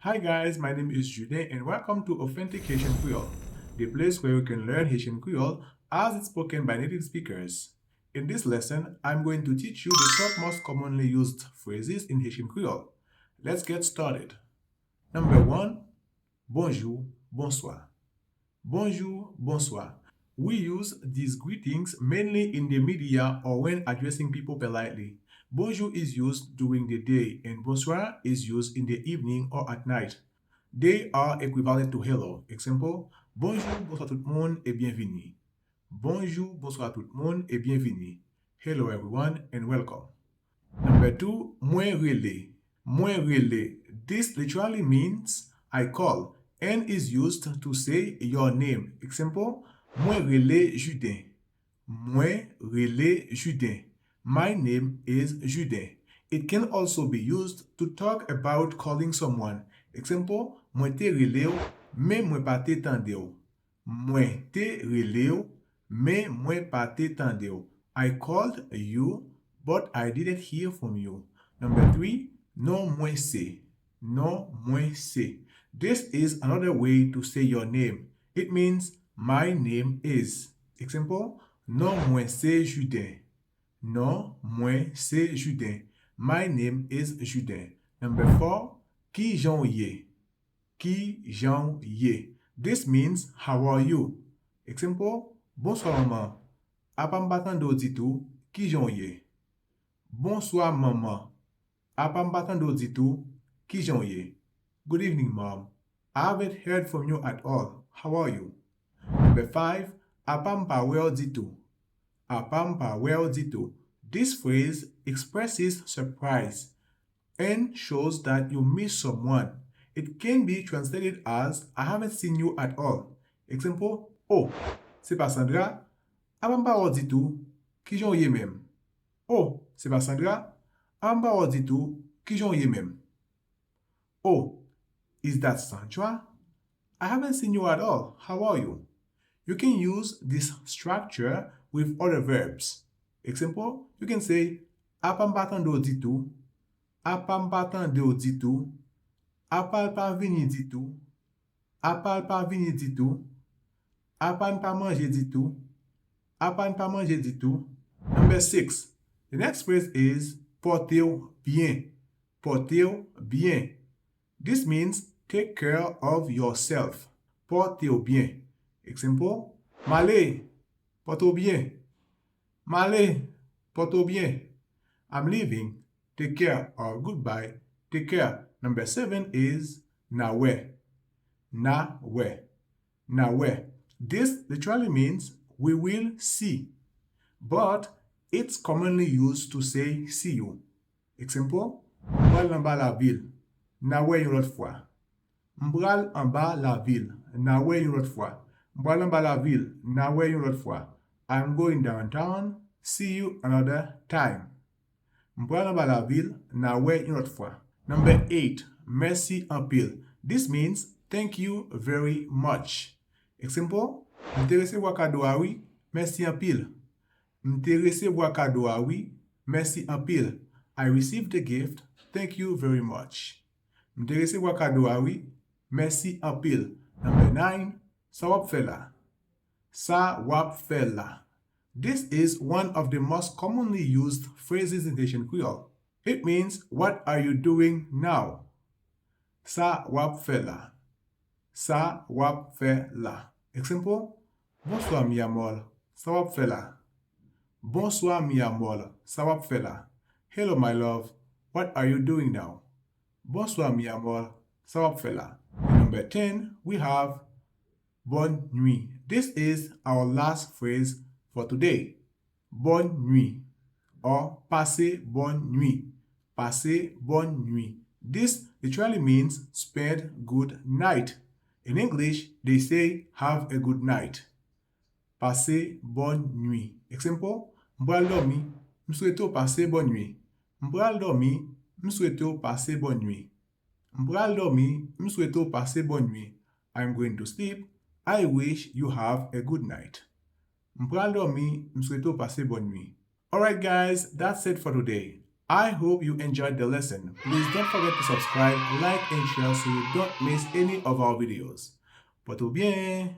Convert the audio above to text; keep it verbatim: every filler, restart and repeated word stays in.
Hi guys, my name is Juden and welcome to Authentic Haitian Creole, the place where you can learn Haitian Creole as it's spoken by native speakers. In this lesson, I'm going to teach you the top most commonly used phrases in Haitian Creole. Let's get started. Number one, bonjou, bonswa. Bonjou, bonswa. We use these greetings mainly in the media or when addressing people politely. Bonjou is used during the day and bonswa is used in the evening or at night. They are equivalent to hello. Example, bonjou, bonswa tout moun e byenvini. Bonjou, bonswa tout moun e byenvini. Hello everyone and welcome. Number two, mwen rele. Mwen rele. This literally means I call and is used to say your name. Example, mwen rele Juden. Mwen rele Juden. My name is Juden. It can also be used to talk about calling someone. Example, mwen te rele w, men mwen pa te tande w. Mwen te rele w, men mwen pa te tande w. I called you, but I didn't hear from you. Number three, non mwen se. Non mwen se. This is another way to say your name. It means my name is. Example, non mwen se Juden. Non mwen se Juden. My name is Juden. Number four, kijan w ye? Kijan w ye? This means how are you? Example, bonswa manman. Apa m pa tande w ditou, kijan w ye? Bonswa manman. Apa m pa tande w ditou, kijan w ye? Good evening, mom. I haven't heard from you at all. How are you? Number five, apa m pa wè w ditou. Apa m pa wè w ditou. This phrase expresses surprise and shows that you miss someone. It can be translated as I haven't seen you at all. Example, oh, se pa Sandra? Apa m pa wè w ditou, kijan w ye menm? Oh, se pa Sandra? Apa m pa wè w ditou, kijan w ye menm? Oh, is that Sandra? I haven't seen you at all. How are you? You can use this structure with other verbs. Example, you can say, apa m pa tande w ditou. Apa m pa tande w ditou. Apa l pa vini ditou. Apa l pa vini ditou. Apa n pa manje ditou. Apa n pa manje ditou. Number six. The next phrase is pote w byen. Pote w byen. This means take care of yourself. Pote w byen. Example, m ale, pote w byen. M ale, pote w byen. I'm leaving. Take care. Or goodbye. Take care. Number seven is n a wè. N a wè. N a wè. This literally means we will see, but it's commonly used to say see you. Example, m pral anba lavil. N a wè yon lòt fwa. M pral anba lavil. N a wè yon lòt fwa. M pral anba lavil. N a wè yon lòt fwa. I'm going downtown. See you another time. M pral anba lavil. N a wè yon lòt fwa. Number eight, mèsi anpil. This means thank you very much. Example, m te resevwa kado a wi, mèsi anpil. M te resevwa kado a wi, mèsi anpil. I received the gift, thank you very much. M te resevwa kado a wi, mèsi anpil. Number nine, sa w ap fè la? Sa w ap fè la? This is one of the most commonly used phrases in Haitian Creole. It means, what are you doing now? Sa w ap fè la? Sa w ap fè la? Example, bonswa mi amor, sa w ap fè la? Bonswa mi amor, sa w ap fè la? Hello my love, what are you doing now? Bonswa mi amor, sa w ap fè la? And number ten, we have bonne nuit. This is our last phrase for today. Bonne nuit. Or pase bonne nuit. Pase bonne nuit. This literally means spend good night. In English, they say have a good night. Pase bonne nuit. Example, m pral dòmi, m swete w pase bonn nwi. M pral dòmi, m swete w pase bonn nwi. M pral dòmi, m swete w pase bonn nwi. I'm going to sleep. I wish you have a good night. M pral dòmi, m swete w pase bonn nwi. Alright guys, that's it for today. I hope you enjoyed the lesson. Please don't forget to subscribe, like, and share so you don't miss any of our videos. Pòte w byen!